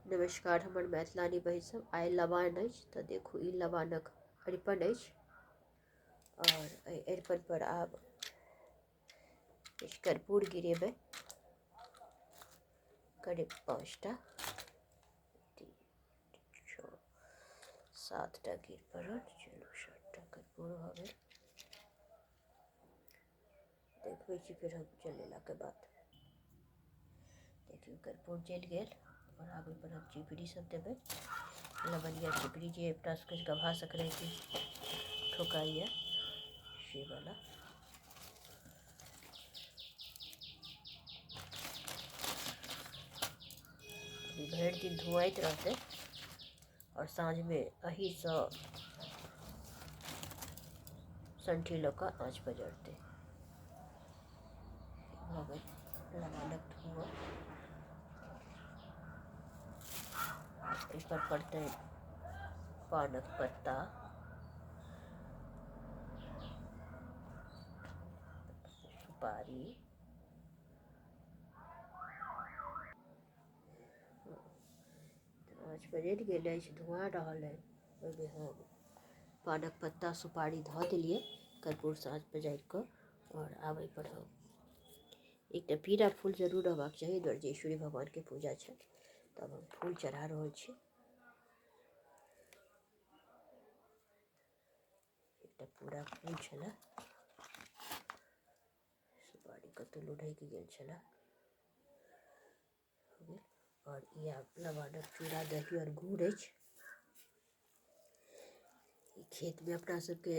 नमस्कार हमर मैथिलानी बहिन सब, आइ लबान अछि तऽ देखू ई लबानक अरिपन अछि और एहि अरिपन पर आब किछु कर्पूर गिरेबै, करीब 5टा, 3 6 7टा गिर पड़ल। चलू 7टा कर्पूर भऽ गेल। देखबै छी फेर हम जलेलाके बाद। देखियौ कर्पूर जलि गेल और आब ओहिपर हम चिपरी सब देबै, लवनिया चिपरी जे अपना सबके गबहा संक्रान्ति ठोकाइए से वाला। भरि दिन धुआइत रहतै और साँझमे एहीसँ संठी लऽ कऽ आँच पजरतै। भऽ गेल लबानक धुआँ। एहिपर पड़तै पानक पत्ता, सुपारी। आँच पजरि गेल अछि, धुआँ रहल अइ। ओहिमे हम पानक पत्ता सुपारी धऽ देलियै कर्पूरसँ आँच पजारि कऽ। आओर आब एहिपर हम एकटा पीरा फूल जरूर रहबाक चाही, एहि दुआरे जे सूर्य भगवानके पूजा छै। तब हम फूल चढ़ा रहल छी। एकटा पूरा फूल छलै, सुपारी कतहु लुढ़कि गेल छलै। और ई आब लबानक चूड़ा दही और गुड़ अछि। ई खेतमे अपना सबके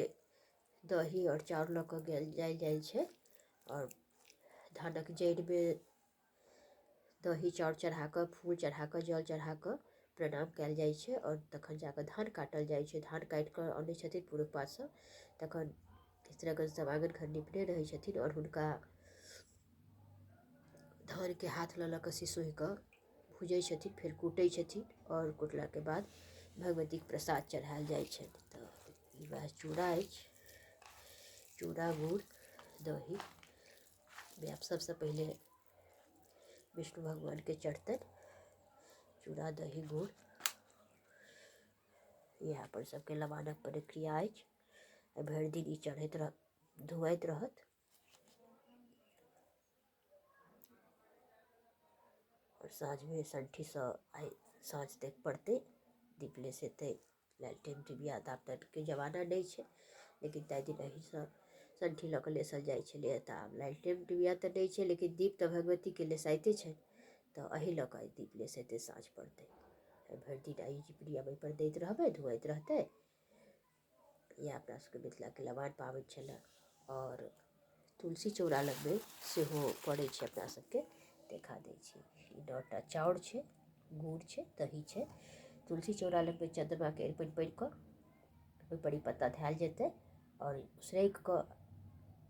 दही और चाउर लऽ कऽ गेल जायल जाइ छै और धानक जड़िमे दही चाउर चढ़ा कऽ, फूल चढ़ा कऽ, जल चढ़ा कऽ प्रणाम कयल जाइ छै और तखन जाकऽ धान काटल जाइ छै। धान काटि कऽ अनै छथिन पुरुख पात सब, तखन स्त्रीगण सब आङ्गन घर निपने रहै छथिन और हुनका धानके हाथ लऽ लऽ कऽ सिसोहि कऽ भुजै छथिन, फेर कूटै छथिन आओर कुटलाके बाद भगवतीके प्रसाद चढ़ायल जाइ छनि। तऽ ई वएह चूड़ा अछि, चूड़ा गुड़ दही। आब सबसँ पहिले विष्णु भगवानके चढ़तनि चूड़ा दही गुड़। इएह अपन सबके लबानक प्रक्रिया अछि। भरि दिन ई चढ़ैत रह धुआइत रहत। आओर साँझमे संठीसँ आइ साँझ तक पड़तै, दीप लेसेतै। लालटेन डिबिया तऽ आब के जमाना नहि छै, लेकिन ताहि दिन एहिसँ संठी लऽ कऽ लेसल जाइ छलैए। तऽ आब लालटेन डिबिया तऽ नहि छै, लेकिन दीप तऽ भगवतीके लेसाइते छनि, तऽ एही लऽ कऽ आइ दीप लेसेतै, साँझ पड़तै। भरि दिन आइ चिपरी आब एहिपर दैत रहबै, धुआइत रहतै। इएह अपना सबके मिथिलाके लबान पाबनि छलै। आओर तुलसी चौरा लगमे सेहो पड़ै छै अपना सबके। देखा दै छी, ई 9टा चाउर छै, गुड़ छै, दही छै। तुलसी चौरा लगमे चन्द्रमाके अरिपन पड़ि कऽ ओहिपर ई पत्ता धयल जेतै आओर उसरगि कऽ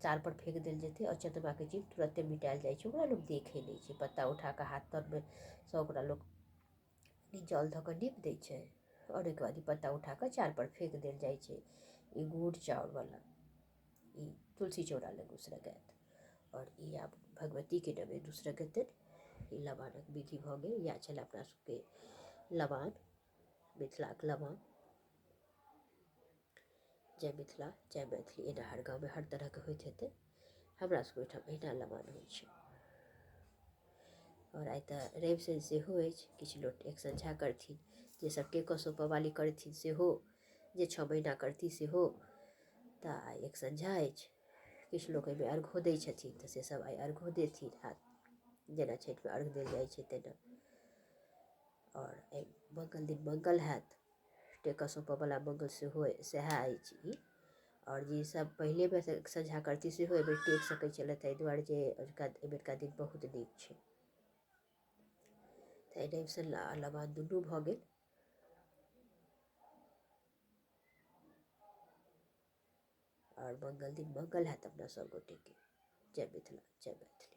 चारपर फेक देल जेतै आओर चन्द्रमाके चिन्ह तुरन्ते मिटायल जाइ छै, ओकरा लोक देखै नहि छै। पत्ता उठा कऽ हाथ तरमे सँ ओकरा लोक जल धऽ कऽ नीप दै छै आओर ओहिके बाद ई पत्ता उठा कऽ चारपर फेक देल जाइ छै। ई गुड़ चाउरवला ई तुलसी चौरा लग उसरगायत आओर ई आब भगवतीके नैवेद्य उसरगेतनि। ई लबानक विधि भऽ गेल। इएह छलै अपना सबके लबान, मिथिलाके लबान। जय मिथिला, जय मैथिली। एना हर गाँवमे हर तरहके होइत हेतै, हमरा सबके ओहिठाम एहिना लबान होइ छै। आओर आइ तऽ रवि शनि सेहो अछि, किछु लोक एक संझा करथिन, जे सब टेकऽ सौंपऽ वाली करथिन सेहो, जे 6 महीना करथिन सेहो। तऽ आइ एक संझा अछि, किछु लोक एहिमे अर्घो दै छथिन, तऽ से सब आइ अर्घो देथिन। हाथ जेना छठिमे अर्घ देल जाइ छै तेना। आओर एहि मंगल दिन मंगल हैत, टेकऽ सौंपऽवला मंगल सेहो सएह अछि ई। आओर जे सब पहिले बेर संझा करती सेहो एहिबेर टेक सकै छलथि, एहि दुआरे जे अजुका एहिबेरका दिन बहुत नीक छै। तऽ एहि रवि शनि आ लबान दुनू भऽ गेल। आओर मंगल दिन मंगल हैत अपना सब गोटेके। जय मिथिला, जय मैथिली।